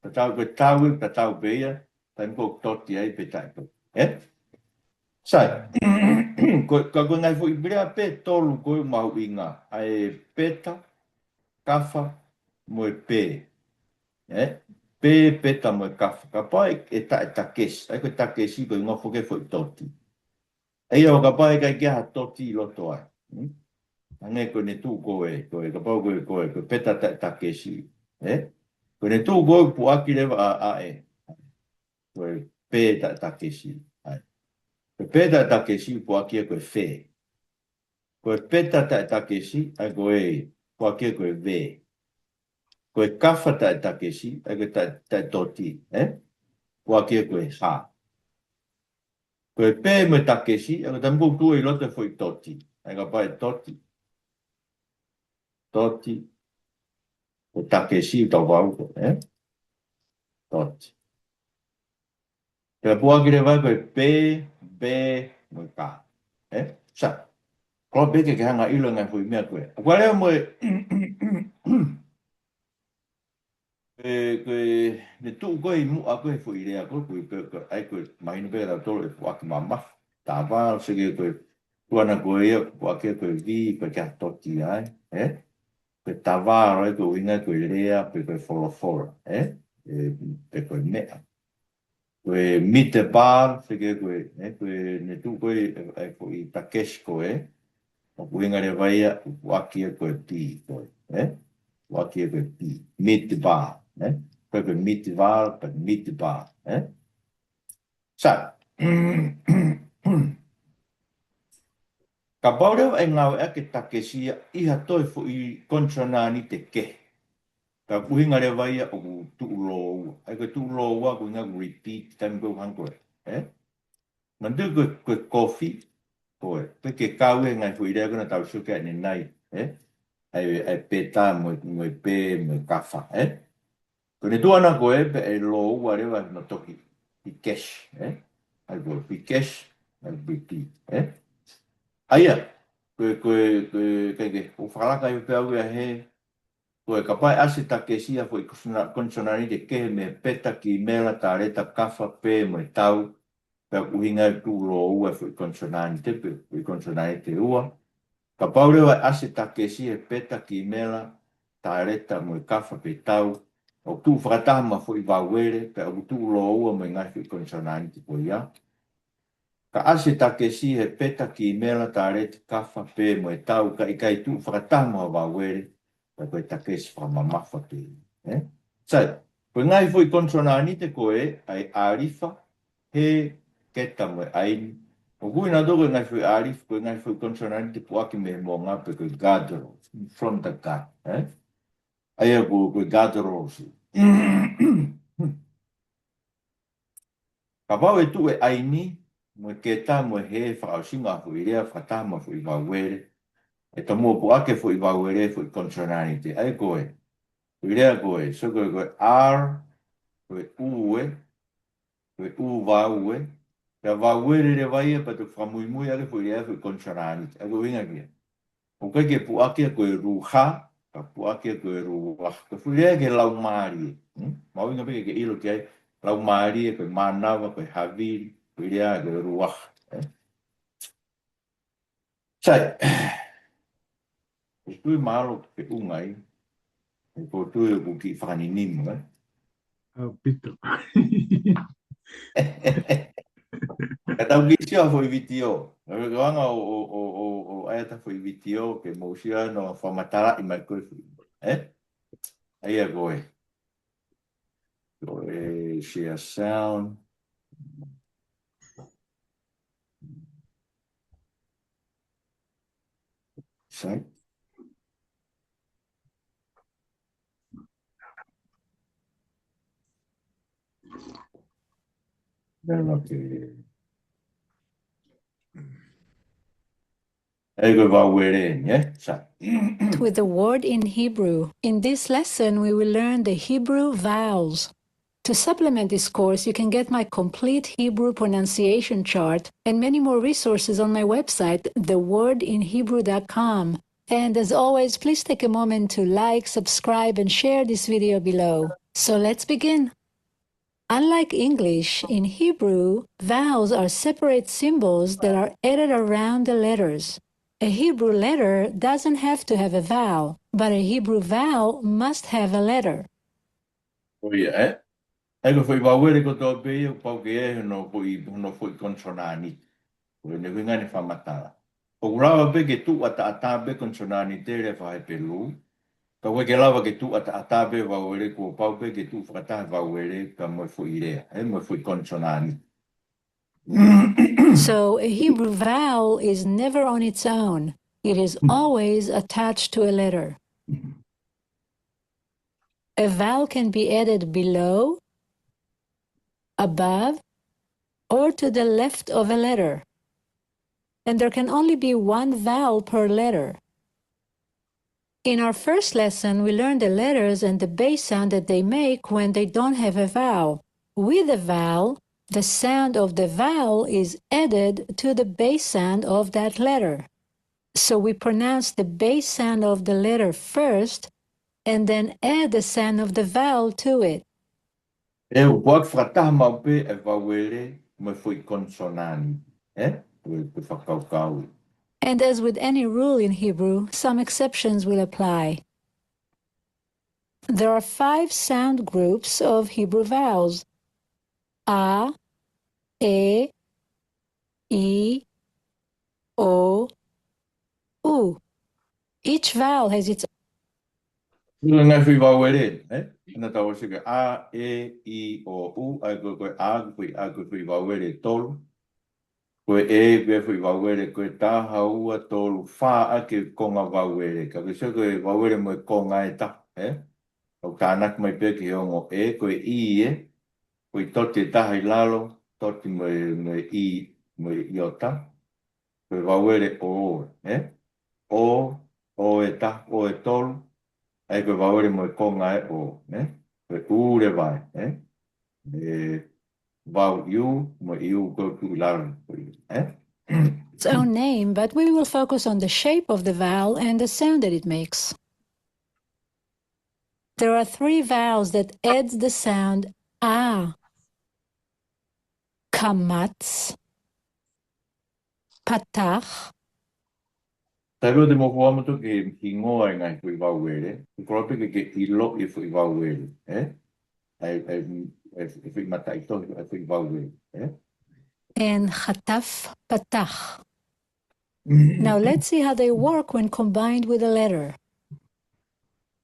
Tatau ko e tau, tatau pē ia, taimi ko ē ʻoku toti ai pe taʻetoti, ē? Sai, ko, ka ko e ngaahi foʻi lea pē tolu ko ē mahuʻinga, ʻa e peta, kafa, mo e pē. Ē? Pē, peta, mo e kafa. Kapau ʻe, ʻe ta, ʻe takesi. ʻA ia ko e takesi ko e ngofo ke foʻi toti. ʻA ia ʻo kapau ʻe ʻikai ke ha toti ʻi loto ai. Hmm? Hangē ko ʻene tuʻu ko ē, ko e kapau ko e, ko e, ko e peta ta, takesi. Ē? Ko ʻene tuʻu ko ē puʻaki leva ʻa, ʻa ē. Ko e pē ta, takesi. ʻA ia. Ko e pē ta, takesi puʻaki ia ko e fē. Ko e peta ta, takesi, ʻa ia ko e, puʻaki ia ko e vē. Ko e kafa ta, takesi, ʻa ia ko e ta, taʻetoti, ē? Puʻaki ia ko e ha. Ko e pē mo e takesi, ʻa ia ko e taimi ko ē ʻoku tuʻu ʻi loto e foʻi toti. ʻA ia kapau ʻe toti. Toti. Ko e takesi tau vau ko, ē? Toti. Pea puʻaki leva ko e pē, pē, mo e ka. Ē? Sa. Ko pē ke ke hanga ʻilo ngaahi foʻi meʻa ko ē. ʻOku ʻa lea mo e, ē, ko ʻene tuʻu ko ē ʻi muʻa ko ē foʻi lea ko ē, ko e, ko e, ʻa ia ko e, mahino pē ka tau tolo e puʻaki mamafa. Tava, ʻo seke ko e, tuʻu ʻana ko ē ia, puʻaki ko e V, ko e ke ha toti ai, ē? Ko e tava, ʻa ia ko e ʻuhinga ko e lea, pe ko e folofola, ē? Ē, pe ko e meʻa. Ko e mite pā, seke ko e, ē, ko ʻene tuʻu ko ē, ē, ē, foʻi takesi ko ē, ʻoku ʻuhinga leva ia, puʻaki ia ko e P ko ē, ē? Puʻaki ia ko e P. Mite pā, ē? Ko e ko e mite pā, ko e mite pā, ē? Sa. Kapau leva ʻe ngāueʻaki e takesi ia ʻi ha toe foʻi konisonanite kehe. Ka ʻoku ʻuhinga leva ia ʻoku tuʻu lōua. ʻA ia ko e tuʻu lōua, ko e ʻuhinga ʻoku repeat, taimi ko ē ʻoku hanga ko ē. Ē? Manatuʻi ko e, ko e kofi, ko e. Pe ke kau e ngaahi foʻi lea ko ē naʻa tau sio ki ai ʻanenai, ē? ʻA e, ʻa e peta mo e, mo e pē, mo e kafa, ē? Ko ʻene tuʻu ʻana ko ē, pea ʻe lōua leva ʻene toki, pikeshi, ē? ʻA ia ko e pikeshi, ʻa ia ko e piki, ē? ʻA ia, ko e, ko e, ko e, ke, ke, ʻoku fakalaka ai pē au ia he, ko e kapau ʻe ʻasi e takesi ʻi ha foʻi konisona-, konisonanite kehe mei he peta, kimela, taleta, kafa, pē, mo e tau, pea ʻoku ʻuhinga ʻoku tuʻu lōua e foʻi konisonanite pe foʻi konisonanite ʻe ua. Kapau leva ʻe ʻasi e takesi he peta, kimela, taleta, mo e kafa pe tau, ʻoku tuʻu fakataha mo ha foʻi vauele, pea ʻoku tuʻu lōua mo e ngaahi foʻi konisonanite ko ia. Ka ʻasi e takesi he peta, kimela, taleta, kafa, pē, mo e tau, ka ʻikai tuʻu fakataha mo ha vauele, pea ko e takesi fakamamafa pē. Ē? Sai, ko e ngaahi foʻi konisonanite ko ē, ʻa e ʻalifa, hē, keta mo e ʻaini. ʻOku ui nautolu ko e ngaahi foʻi ʻalifa, ko e ngaahi foʻi konisonanite puʻaki mei he moʻunga pe ko e guttural, from the gut, ē? ʻA ia ko, ko e guttural. Kapau ʻe tuʻu e ʻaini, mo e keta, mo e hē, fakaʻosinga ha foʻi lea, fakataha mo ha foʻi vauele. ʻE tomuʻa puʻaki e foʻi vauele, foʻi konisonanite. ʻA ia ko e. Foʻi lea ko e. So ko e, ko e R, ko e U ē, ko e U vau ē. Pea vauele leva ia, pea toki fakamuimui ʻaki e foʻi lea, foʻi konisonanite. ʻA ia ko e ʻuhinga ki ai. ʻOku ʻikai ke puʻaki ia ko e ruha, ka puʻaki ia ko e ruaha. Ko e foʻi lea ki he laumālie. Hmm? Mahuʻinga pē ke ke ʻilo ki ai, laumālie, ko e mānava, ko e havili, foʻi lea ko e ruaha. Ē? Sai. ʻOku ou tui mālō ke unga ai. Ko e tui ʻoku kiʻi fakaninimu, ē? ʻAupito. Ka tau kiʻi sio foʻi vitiō. Ka ko e anga ʻo, ʻo, ʻo, ʻo, ʻo ʻai atu foʻi vitiō ke mou sio ai ʻo fakamatalaʻi mai ko ē foʻi. Ē? ʻA ia ko ē. Ko e share sound. Sai. Then, okay. ʻA ia ko e vowel ē, sai. With the word in Hebrew. In this lesson, we will learn the Hebrew vowels. To supplement this course, you can get my complete Hebrew pronunciation chart and many more resources on my website, the word in hebrew dot com. And as always, please take a moment to like, subscribe, and share this video below. So let's begin. Unlike English, in Hebrew, vowels are separate symbols that are added around the letters. A Hebrew letter doesn't have to have a vowel, but a Hebrew vowel must have a letter. ʻO ia, ē? ʻA ia ko e foʻi vowel ko ē pē ia, pau ke ʻi ai hono foʻi, hono foʻi konisonaanite. Ko ʻene ʻuhinga ʻene fakamatala. ʻOku lava pē ke tuʻu ʻataʻatā pē konisonaanite lea faka-Hepelū. Ka ʻoku ʻikai ke lava ke tuʻu ʻataʻatā pē vowel, kuo pau pē ke tuʻu fakataha vowel pea mo e foʻi lea, ē, mo e foʻi konisonaanite. So a Hebrew vowel is never on its own. It is always attached to a letter. A vowel can be added below, above, or to the left of a letter. And there can only be one vowel per letter. In our first lesson, we learned the letters and the base sound that they make when they don't have a vowel. With a vowel, the sound of the vowel is added to the base sound of that letter. So we pronounce the base sound of the letter first and then add the sound of the vowel to it. ʻE, ʻoku fakataha maʻu pē e vowel mo e foʻi konisonaanite, ē? Ko e, ko e fakakaukau. And as with any rule in Hebrew, some exceptions will apply. There are five sound groups of Hebrew vowels. A, e, i, o, u. Each vowel has its... Ko e ngaahi foʻi vowel, ē? Naʻa tau ʻosi ko e a, e, i, o, u, ʻa ia ko e, ko e a, ko e foʻi a, ko e foʻi vowel ʻe tolu. Ko e e, ko e foʻi vowel, ko e taha, ua, tolu, fā ʻa e konga vowel. Ka ke sio ko e vowel mo e konga ʻe taha, ē? ʻOku tānaki mai pē ki he ongo e, ko e i ē, ko e tote ʻe taha ʻi lalo, tote mo e, mo e i, mo e iota. Ko e vowel ʻe o, ē? O, o ʻe taha, o ʻe tolu, ʻa ia ko e vowel mo e konga ʻe o, ē? Ko e u leva ē, ē? E vowel u, mo e u ko ē ʻoku tuʻu ʻi lalo, ko ia, ē? Its own name, but we will focus on the shape of the vowel and the sound that it makes. There are three vowels that add the sound a. Kamats, patah. Taimi ʻoku te mou fakamotu ki he hingoa e ngaahi foʻi vowel, ʻoku koloa pē ke ke ʻiloʻi e foʻi vowel, ē? ʻA e, ʻa e, ʻa e, ʻa e foʻi mataʻitohi ʻo e foʻi vowel, ē? And khataf, patah. Now let's see how they work when combined with a letter.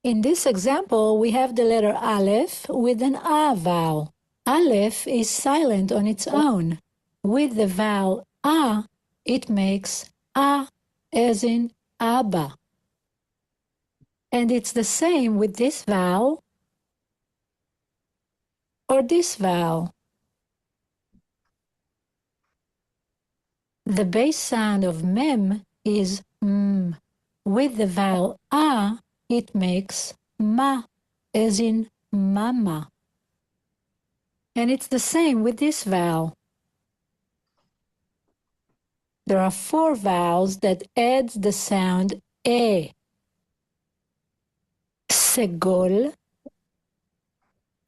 In this example, we have the letter aleph with an a vowel. Aleph is silent on its own. With the vowel a, it makes a, as in Abba. And it's the same with this vowel or this vowel. The base sound of mem is m. With the vowel a, it makes ma, as in mama. And it's the same with this vowel. There are four vowels that add the sound e. Segol,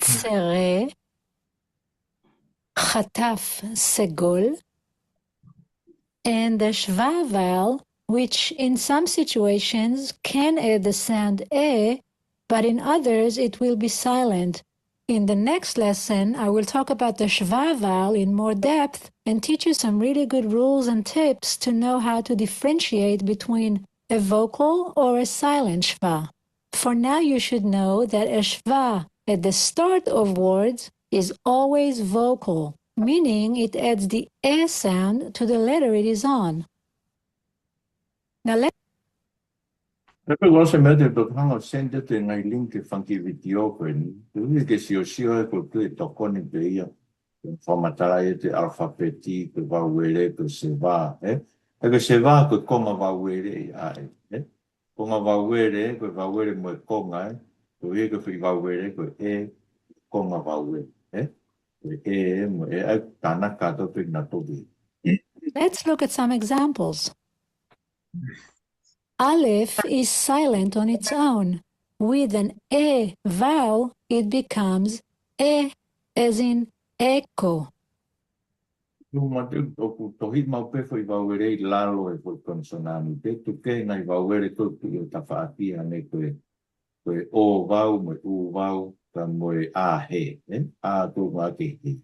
tsere, khataf segol, and the shva vowel, which in some situations can add the sound e, but in others it will be silent. In the next lesson, I will talk about the shva vowel in more depth and teach you some really good rules and tips to know how to differentiate between a vocal or a silent shva. For now, you should know that a shva at the start of words is always vocal, meaning it adds the e sound to the letter it is on. Now let Pea ko e ʻosi e meʻa te u toki hanga ʻo send atu e ngaahi link ki he fanga kiʻi vitiō ko eni. Ko ia ke siosio ai, ko e tokoni pē ia. Ko e fakamatala ia ʻa e ʻalafapeti, ko e vauele, ko e sheva, ē? Ē, ko e sheva, ko e konga vauele ia, ē? Konga vauele, ko e vauele mo e konga, ē? Ko ia ko e foʻi vauele, ko e ē, konga vauele, ē? Ko e ē, mo e ē, ʻa e tānaki kātoa pē naʻa tau toki. Let's look at some examples. Aleph is silent on its own. With an e vowel, it becomes e, as in echo. Nō mate ʻoku tohi maʻu pē foʻi vauele ʻi lalo he foʻi konisonanite, tuku kehe ngaahi vauele ko ē ʻoku ʻi he tafaʻaki ʻanenai ko e, ko e o vau mo e u vau, ka mo e a he, ē? A ko e ngaahi he.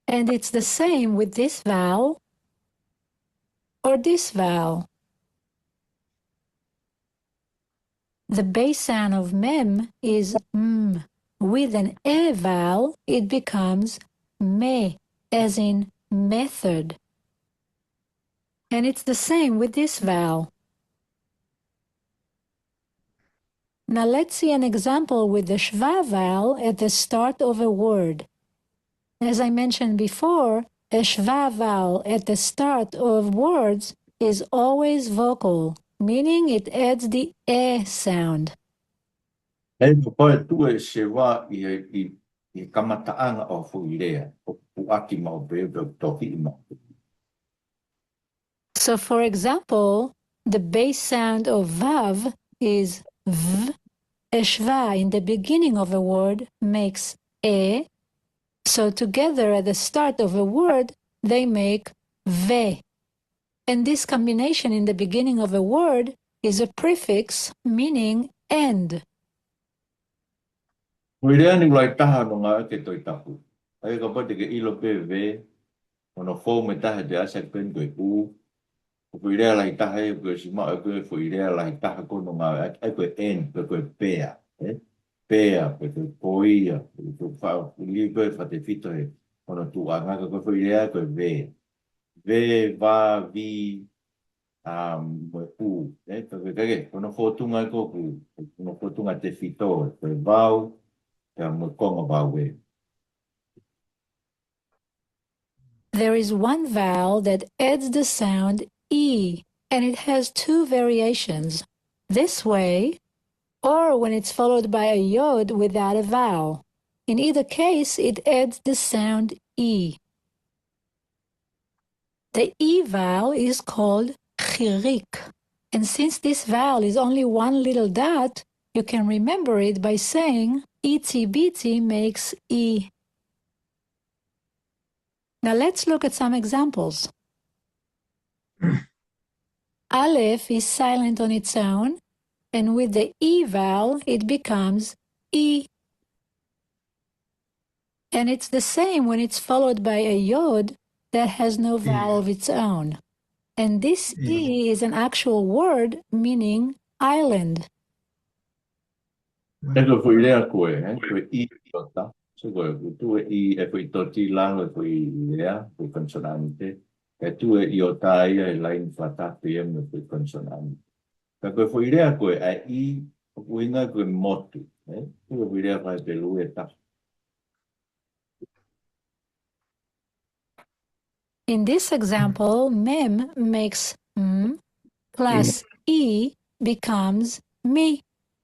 And it's the same with this vowel or this vowel. The base sound of mem is m. With an e vowel, it becomes me, as in method. And it's the same with this vowel. Now let's see an example with the shva vowel at the start of a word. As I mentioned before, a shva vowel at the start of words is always vocal, meaning it adds the e sound. Ē, ko e tuʻu e sheva ʻi he, ʻi, ʻi he kamataʻanga ʻo e foʻi lea, ʻoku puʻaki maʻu pē, pe ʻoku tohi maʻu pē. So, for example, the base sound of vav is v. A shva in the beginning of a word makes e. So together at the start of a word, they make ve. And this combination in the beginning of a word is a prefix meaning and. Ko e lea ni ʻoku lahi taha hono ngāueʻaki e Tohi Tapu. ʻA ia kapau te ke ʻilo pē ve, hono fou mei taha te asa pen ko e u. Ko e foʻi lea lahi taha ē, ko e ʻosi maʻu ʻe koe e foʻi lea lahi taha ko hono ngāueʻaki, ʻa ia ko e and, pe ko e pea, ē? Pea, pe ko e poia, pe ko e fa-, liu ko e fakatefito he hono tuʻuʻanga, ka ko e foʻi lea ko e ve. Ve, va, vi, a, mo e u, ē? Ka ko e, ka ke, ko hono fōtunga ē ko ē, ko hono fōtunga tefito, ko e vau, pea mo e konga vauele. There is one vowel that adds the sound e, and it has two variations. This way, or when it's followed by a yod without a vowel. In either case, it adds the sound e. The e vowel is called חיריק, and since this vowel is only one little dot, you can remember it by saying איצי ביצי makes e. Now let's look at some examples. Aleph is silent on its own, and with the e vowel, it becomes e. And it's the same when it's followed by a yod that has no vowel of its own. And this e is an actual word meaning island. Ē, ko e foʻi lea ko ē, ē, ko e i iota. So ko e, ko e tuʻu e i, e foʻi toti lalo e foʻi lea, foʻi konisonanite. Ko e tuʻu e iota ia he laine fakataha pē ia mo e foʻi konisonanite. Ka ko e foʻi lea ko ē, ʻa e i, ʻoku ʻuhinga ko e motu, ē? Ko e foʻi lea faka-Hepelū ʻe taha. In this example, mem makes m plus e becomes mi.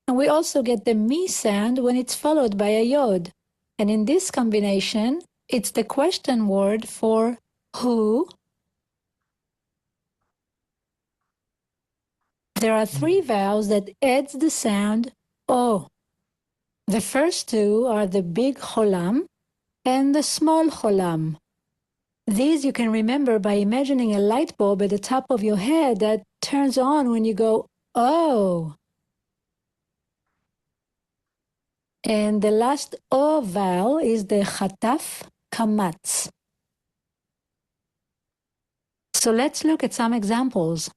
And we also get the mi sound when it's followed by a yod. And in this combination, it's the question word for who. There are three vowels that adds the sound o. The first two are the big חולם and the small חולם. These you can remember by imagining a light bulb at the top of your head that turns on when you go, "Oh." And the last O vowel is the חטף, קמץ. So let's look at some examples.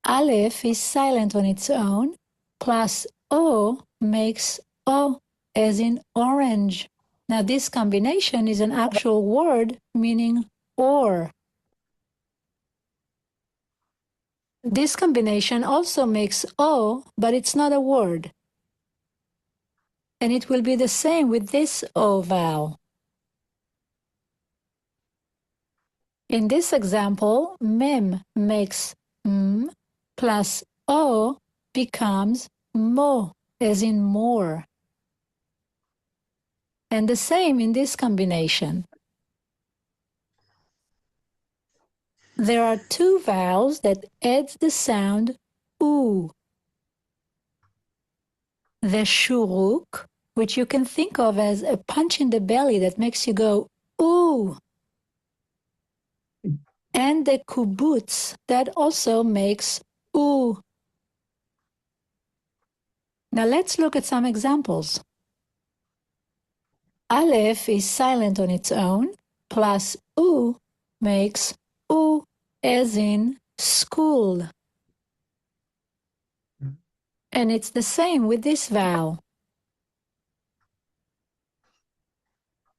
Aleph is silent on its own, plus O makes O, as in orange. Now, this combination is an actual word meaning or. This combination also makes O, but it's not a word. And it will be the same with this O vowel. In this example, mem makes m plus O becomes mo, as in more. And the same in this combination. There are two vowels that add the sound u. The שורוק, which you can think of as a punch in the belly that makes you go, "Ooh." And the קיבוץ, that also makes "Ooh." Now let's look at some examples. Aleph is silent on its own, plus U makes U, as in school. And it's the same with this vowel.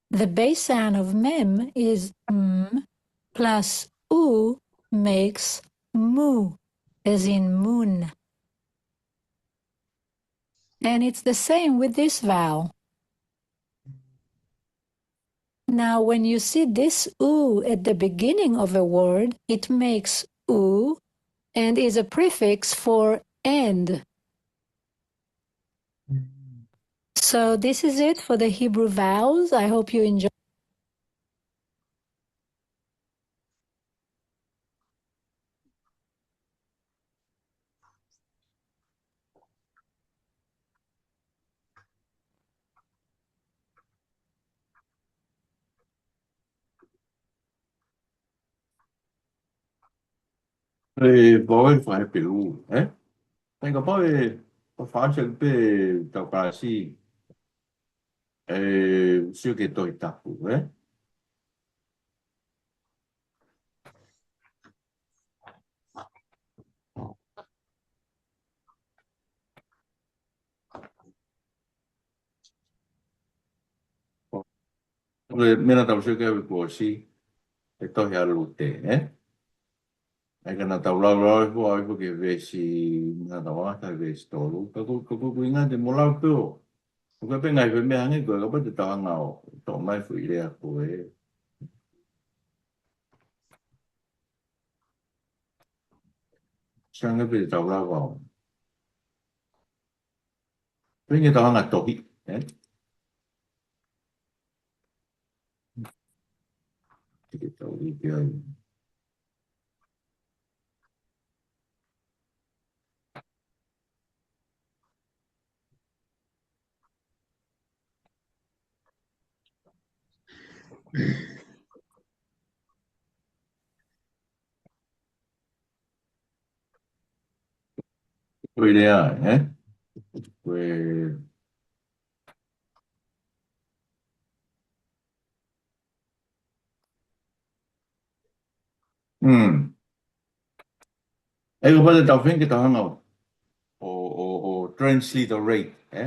The base sound of mem is m, plus U makes mu, as in moon. And it's the same with this vowel. Now, when you see this u at the beginning of a word, it makes u and is a prefix for and. So this is it for the Hebrew vowels. I hope you enjoy. E, pau e fai pelu, ē? Tenga pau e, pau fāsia pē tau kalasi, e, sio ki he Tohi Tapu, ē? Ko e meʻa naʻa tau sio ki ai kuo ʻosi, e tohi ʻa Lute, ē? ʻA ia ka naʻa tau lau lau e fua, ʻo ʻikai ke veesi, naʻa tau ʻata veesi tolu. Ka ko, ka ko, ko e ʻuhinga te mo lau pē ʻo. Ko e pē ngaahi foʻi meʻa hangē ko ē, kapau te tau hanga ʻo toʻo mai foʻi lea ko ē. Sio ange pē te tau lau ʻo. Pea ʻikai ke tau hanga tohi, ē? Te ke tau i ke ai. Ko e lea, ē? Ko e, hmm. ʻA ia kapau te tau feinga ke tau hanga ʻo, ʻo, ʻo, ʻo transliterate, ē?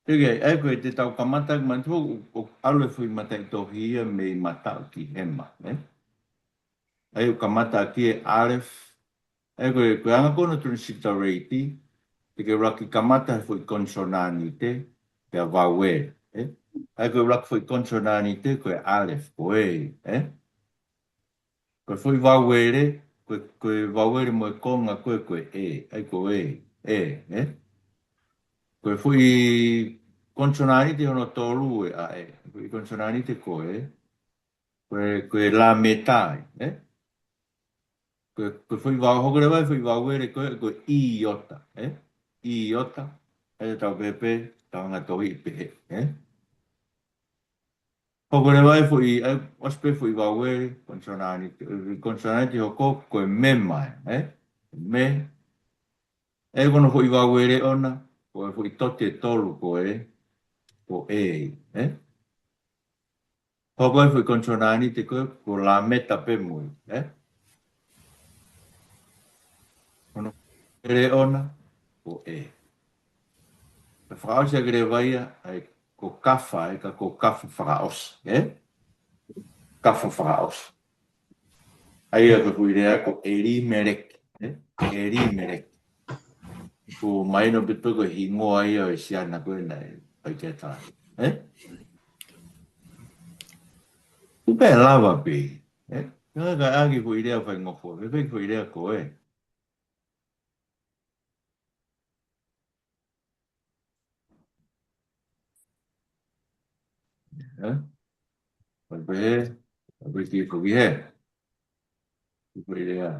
Pea ke, ʻa ia ko e te tau kamata, manatu ʻo, ʻo ʻalu e foʻi mataʻitohi ia mei mataʻu ki hema, ē? ʻA ia ʻoku kamata ʻaki e aleph, ʻa ia ko e, ko e anga ko ē ʻo e transliterate, te ke ʻuluaki kamata he foʻi konisonaanite, pea vauele, ē? ʻA ia ko e ʻuluaki foʻi konisonaanite, ko e aleph, ko e, ē? Ko e foʻi vauele, ko e, ko e vauele mo e konga ko ē, ko e e, ʻa ia ko e, e, ē? Ko e foʻi konisonaanite hono tolu ē, ʻa e, foʻi konisonaanite ko e, ko e, ko e lameta, ē? Ko e, ko e foʻi vau, hoko leva e foʻi vauele ko e, ko e iota, ē? Iota, ʻa ia tau pehē pē, tau hanga tohi pehē, ē? Hoko leva e foʻi, ʻa ia, ʻosi pē foʻi vauele, konisonaanite, konisonaanite hoko ko e mema, ē? Me, ʻa ia ko hono foʻi vauele ʻona, ko e foʻi tote ʻe tolu ko ē, ko e, ē? Hoko ai foʻi konisolanite ko ē, ko e lameta pē mo ia, ē? Ko hono ʻelelo ʻona, ko e. Pea fakaʻosi ʻaki leva ia, ʻa e ko kafa, ʻa e ka ko kafa fakaʻosi, ē? Kafa fakaʻosi. ʻA ia ko e foʻi lea ko ʻElimeleki, ē? ʻElimeleki. Ko mahino pē ko e hingoa ia ʻo e siana ko ē naʻe ʻai ke tā, ē? ʻOku pē lava pē, ē? Ka ka ʻaki foʻi lea faingofua, fēfē ki he foʻi lea ko ē? Ē? Pea pehē, pea pehē ki he foʻi hē. Ki he foʻi lea.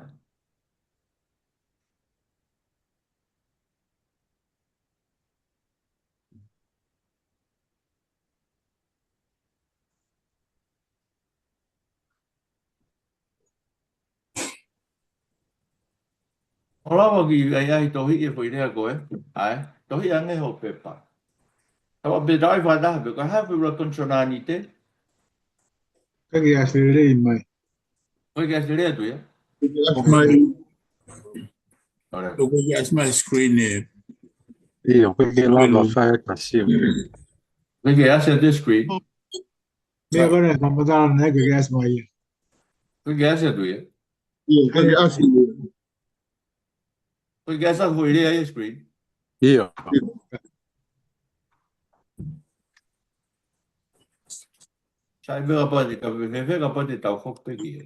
ʻOku lava ke ʻai ʻa e tohi ʻi he foʻi lea ko ē. ʻAi, tohi ange hoʻo pepa. Tau pē tau ʻai fakataha pē, ko e hā e foʻi ʻuluaki konisolanite? Ka ke ʻasi lelei mai. ʻOku ke ʻasi lelei atu ia? Mai. ʻOleva. ʻOku ke ʻasi mai screen ē. ʻIo, ʻoku ke lava fai ka sio. ʻOku ke ʻasi atu screen. Meʻa ko ena, ka matala naʻe ke ʻasi mai ia. ʻOku ke ʻasi atu ia? ʻIo, ʻoku ke ʻasi. ʻOku ke ʻasi atu foʻi lea ia screen. ʻIo. Sai, meʻa pē te ka, fēfē kapau te tau hoko pē ki he.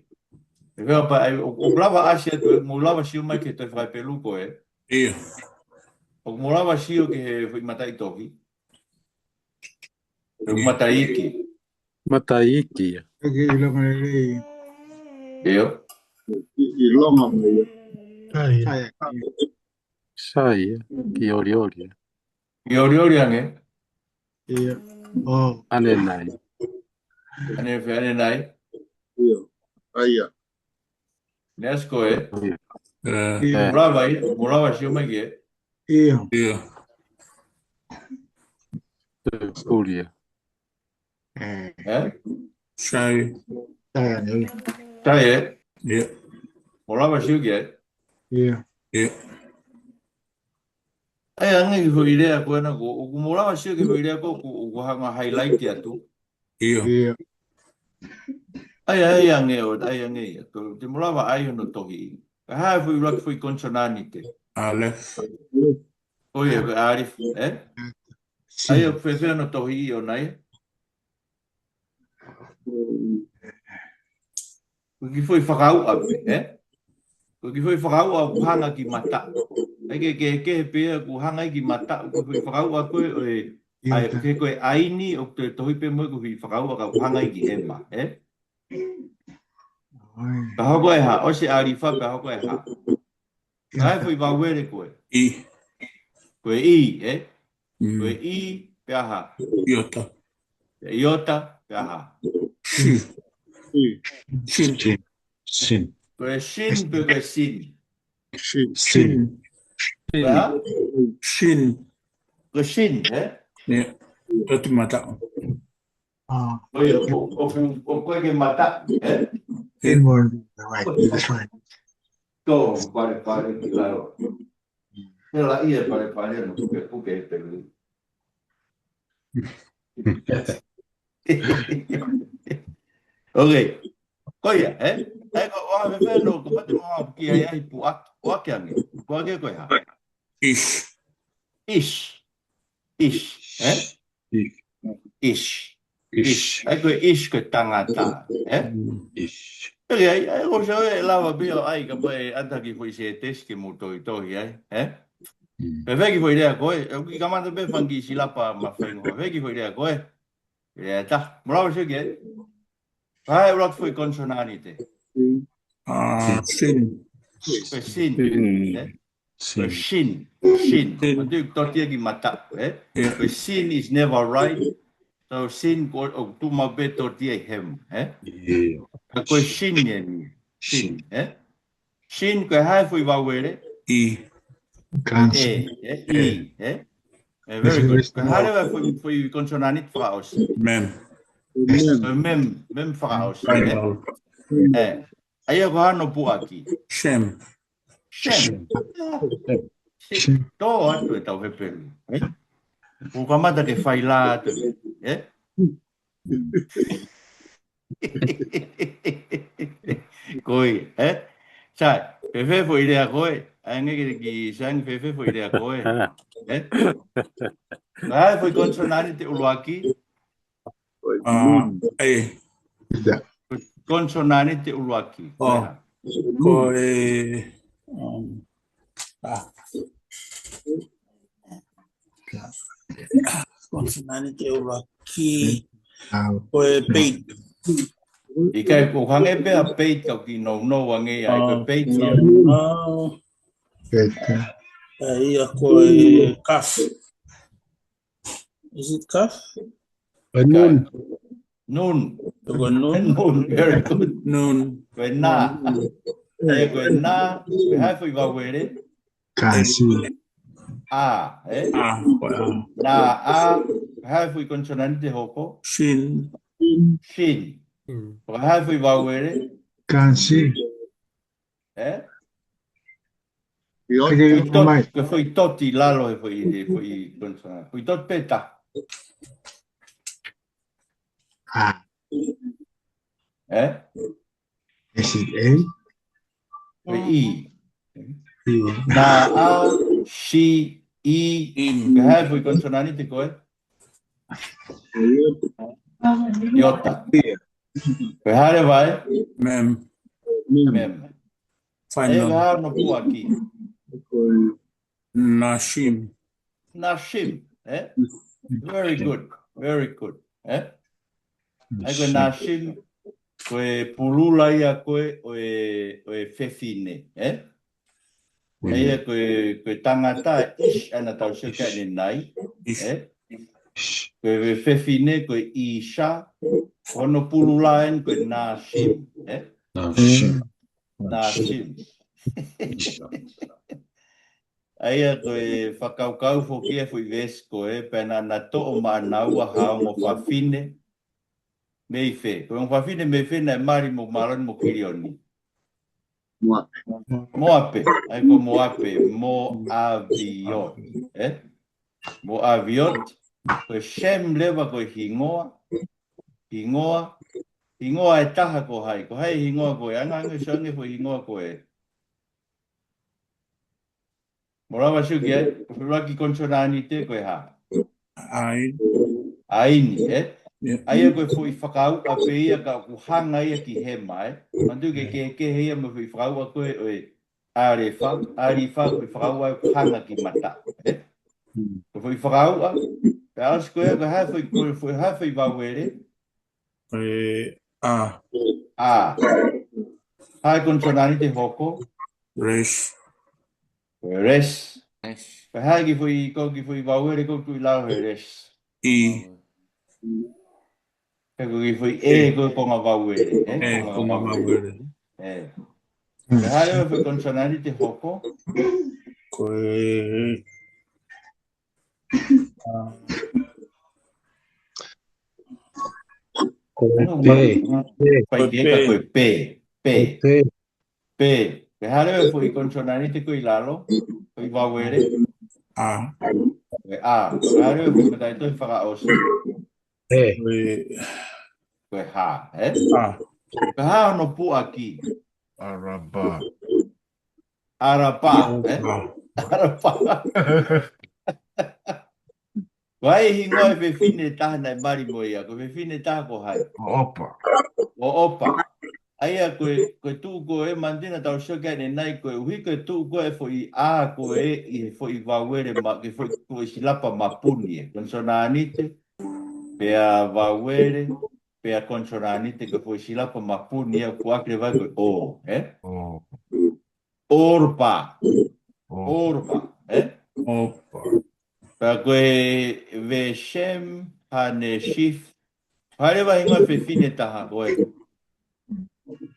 Fēfē kapau ʻai, ʻo, ʻoku lava ʻasi atu, ē, mou lava sio mai ki he tohi fakaʻepeluko ē. ʻIo. ʻOku mou lava sio ki he foʻi mataʻitohi. Foʻi mataʻiiki. Mataʻiiki ia. Ke ʻilonga lelei. ʻIo. ʻI, ʻilonga mai ia. Sai. Sai. Sai ia. Kiʻi olioli ia. Kiʻi olioli ange. ʻIo. ʻŌ. ʻAnenai. ʻAne fē, ʻanenai. ʻIo. ʻA ia. Next ko ē. ʻIo. Ē. ʻIo. Mou lava ē, mou lava sio mai ki ē. ʻIo. ʻIo. Kulia. Ē? Sai. Sai ange. Sai ē? ʻIo. Mou lava sio ki ē? ʻIo. ʻIo. ʻAi ange ki he foʻi lea ko ena ko, ʻoku mou lava sio ki he foʻi lea ko, ʻoku, ʻoku hanga highlight atu. ʻIo. ʻIo. ʻAi, ʻai ange ʻo, ʻai ange ia. Ko, te mou lava ʻai hono tohi. Ka hā e foʻi ʻuluaki foʻi konisolanite? ʻAlefa. ʻOi, ko e ʻalefa, ē? Sin. ʻAi ʻoku fēfē hono tohi ʻona ia? Ko e kiʻi foʻi fakauʻa pē, ē? Ko e kiʻi foʻi fakauʻa ʻoku hanga ki mataʻu. ʻAi ke, ke, ke pē ia ʻoku hanga ai ki mataʻu, ko e foʻi fakauʻa ko ē, ʻo e, ʻIo, ʻai, tā. Ke ko e ʻaini, ʻoku toe tohi pē mo e ko e foʻi fakauʻa ka ʻoku hanga ai ki hema, ē? ʻOi. Ka hoko e hā, ʻosi ʻalefa, ka hoko e hā. ʻIo, tā. Ka e foʻi vauele ko ē. ʻI. Ko e ʻi, ē? Mm. Ko e ʻi, pea hā? ʻIota. Pea ʻiota, pea hā? Sin. Sin. Sin. Sin. Ko e sin, pe ko e sin? Sin. Sin. Pea hā? Sin. Ko e sin, ē? ʻIo. Toti mata. ʻA. ʻOi, ʻo, ʻo, ʻo, ʻo, ko e ke mata, ē? ʻIo. Good morning. All right, that's fine. Tō, pale, pale, ki lalo. He laʻi e pale, pale, no puke, puke, pele. Okay. Ko ia, ē? Ē, ko, ʻoua fēfē no, ko pate mo ki ai ai puʻaki, puʻaki ange. Puʻaki ko e hā? Ish. Ish. Ish, ē? Ish. Ish. Ish. ʻAi ko e ish ko e tangata, ē? Ish. Pele ai, ʻai ko se ʻe lava pē ʻo ʻai kapau ʻe ʻata ki he foʻi sētesi ke mou tohitohi ai, ē? Mm. Fēfē ki he foʻi lea ko ē, ʻoku ke kamata pē fanga kiʻi silapa mafai mo. Fēfē ki he foʻi lea ko ē? Lea ʻe taha, mou lava sio ki ai. Ko e hā e ʻuluaki foʻi konisolanite? ʻA, sin. Ko e sin, ē? Ko e sin. Sin. Sin. Ko e toti ia ki mata, ē? ʻIo. Ko e sin is never right. So sin ko e, ʻoku tuʻu maʻu pē toti ia ʻi hema, ē? ʻIo. Ka ko e sin eni. Sin, ē? Sin ko e hā e foʻi vauele? ʻI. Ka. ʻE, ʻe, ʻi, ʻe. Eh, very good. Ko e hā leva e foʻi, foʻi konsonaniti fakaʻosi? Mem. Ko e mem, mem fakaʻosi. Final. Eh, ʻa ia ko hono puʻaki? Shem. Shem. Shem. Tō atu e tau hepelu. Eh? Kuo kamata ke faila atu. Eh? Ko ia, eh? Sai, fēfē foʻi lea ko ē? ʻAi ange ke ki Sangi, fēfē foʻi lea ko ē? Eh? Ko e hā e foʻi konsonaniti ʻuluaki? Ah, eh. Konsonaniti ʻuluaki. Oh. Ko e, um, ah. Konsonaniti ʻuluaki. Ko e peit. ʻIkai, ʻoku hangē pē ha peit ka ʻoku nounou ange ai, ko e peit ia. Oh. Peit. ʻA ia ko e kaf. Is it kaf? Ko e nun. Nun. Ko e nun. Nun, very good. Nun. Ko e nā. Eh, ko e nā. Ko e hā e foʻi vauele? Kansi. A, eh? A, ko e a. Nā a. Ko e hā e foʻi konsonaniti hoko? Shin. Shin. Ko e hā e foʻi vauele? Kansi. Eh? Foʻi tot-, ko e foʻi toti lalo he foʻi, he foʻi konsonaniti. Foʻi toti pē taha. Ah. Eh? Is it A? Ko e i. I. Nā a, shi, i, im. Ko e hā e foʻi konsonaniti ko ē? Iota. Ko e hā leva ē? Mem. Mem. Final. Ko e hā hono puʻaki? Nashim. Nashim, eh? Very good, very good, eh? ʻA ia ko e nashim, ko e pulula ia ko ē ʻo e, ʻo e fefine, eh? ʻA ia ko e, ko e tangata, ish, ʻa ia naʻa tau sio ki ai ʻanenai, eh? Ko e fefine, ko e isha, ko hono pulula eni ko e nashim, eh? Nashim. Nashim. ʻA ia ko e fakakaukau foki e foʻi veesi ko ē, pea naʻa na toʻo maʻanaua ha ongo fafine mei fē? Ko e ongo fafine mei fē naʻe mali mo Maloni mo Kilioni? Moape. Moape. ʻA ia ko Moape, Moaviot. Eh? Moaviot. Ko e Shem leva ko e hingoa. Hingoa. Hingoa ʻe taha ko hai? Ko hai hingoa ko ē? Anga ange sio ange foʻi hingoa ko ē. Mou lava sio ki ai, ko e foʻi ʻuluaki konsonaniti ko e hā? Ain. Aini, eh? Yeah. ʻA ia ko e foʻi fakauʻa pē ia ka ʻoku hanga ia ki hema, eh? Manatuʻi ke, ke, ke he ia mo e foʻi fakauʻa ko ē, ʻo e ʻalefa, ʻalefa ko e foʻi fakauʻa ʻoku hanga ki mata, eh? Ko e foʻi fakauʻa, pea ʻosi ko ē, ko e hā e foʻi, ko e foʻi, hā e foʻi vauele? E, a. A. Hā e konsonaniti hoko? Resh. Resh. Resh. Ko e hā e kiʻi foʻi, ko e kiʻi foʻi vauele ko ē ʻoku ʻi lalo he resh? I. He ko e kiʻi foʻi e ko e konga vauele, eh? E, konga vauele. E. Ko e hā leva e foʻi konsonaniti hoko? Ko e Ko e pē. Pē. Pē. Pē. Pē. Ko e hā leva e foʻi konsonaniti ko ē ʻi lalo? Foʻi vauele? A. Ko e a. Ko e hā leva e foʻi mataʻitohi fakaʻosi? E. Ko e, ko e hā, eh? A. Ko e hā hono puʻaki? Araba. Araba, eh? Araba. Ko hai e hingoa e fefine taha naʻe mali mo ia? Ko e fefine taha ko hai? ʻOpa. ʻOpa. ʻA ia ko e, ko e tuʻu ko ē, manatuʻi naʻa tau sio ki ai ʻanenai, koeʻuhi ko e tuʻu ko ē foʻi a ko ē ʻi he foʻi vauele ma-, ki he foʻi, foʻi silapa mapuni, eh? Konsonaniti, pea vauele, pea konsonaniti, ko e foʻi silapa mapuni ia ʻoku ʻoatu leva ko e o, eh? O. Orpa. O. Orpa, eh? Orpa. Pea ko e Veshem Haneshif. Hā leva e hingoa e fefine taha ko ē?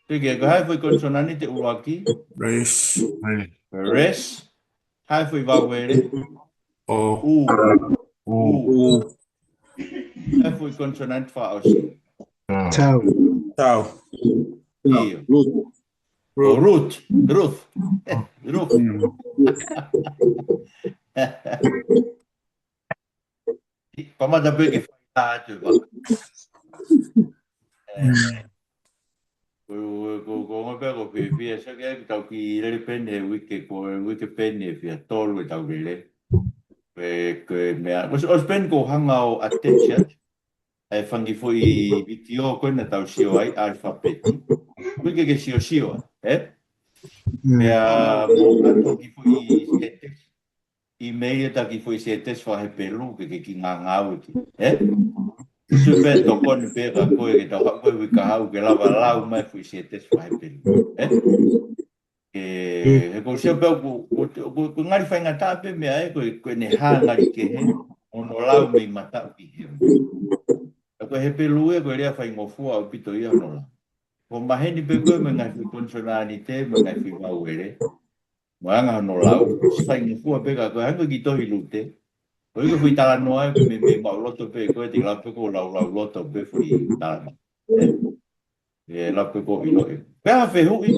Teke, ko hai e foʻi konsonaniti ʻuluaki? Resh. Resh. Hai e foʻi vauele? O. U. U. Ko e foʻi consonant fakaʻosi. Tau. Tau. ʻIo. Ruth. ʻO Ruth. Ruth. Ruth. Kamata pē ke fai atu e vaka. Ko, ko, ko ngā pē ko fiefia, so ke tau kiʻi lele pē eni he uike, ko e uike pē eni ʻe fia tolu ʻetau lele. Ko e, ko e meʻa, ʻosi, ʻosi pē eni ko hanga ʻo attach atu e fanga foʻi vitiō ko ē naʻa tau sio ai, alifapeti. Ko e ke, ke siosio, ē? Meʻa, mo ʻoatu kiʻi foʻi sētesi, ʻimeili ʻoatu kiʻi foʻi sētesi fakahepelū ke, ke kiʻi ngangau ki, ē? Sio pē tokoni pē kia koe ke tau haʻu koe uike kahaʻu ke lava lau mai foʻi sētesi fakahepelū, ē? ʻE, he ʻoku ou sio pē ʻoku, ʻoku, ʻoku, ʻoku ngali faingataʻa pē meʻa ē, ko e, ko ʻene hā ngali kehe, hono lau mei mataʻu ki hemu. Ka ko e hepelū ē, ko e lea faingofua ʻaupito ia hono lau. Ko e maheni pē ko e mo e ngaahi foʻi konisonanite, mo e ngaahi foʻi vauele. Mo e anga hono lau, faingofua pē ka ko e hangē ko e kiʻi tohi Lute. Ko e kiʻi foʻi talanoa ē, ko e meimei maʻuloto pē, ko e te lau pē ko e lau, lauloto pē foʻi talanoa. Ē? ʻE lau pē ko e ʻilo ē. Pea ha fehuʻi,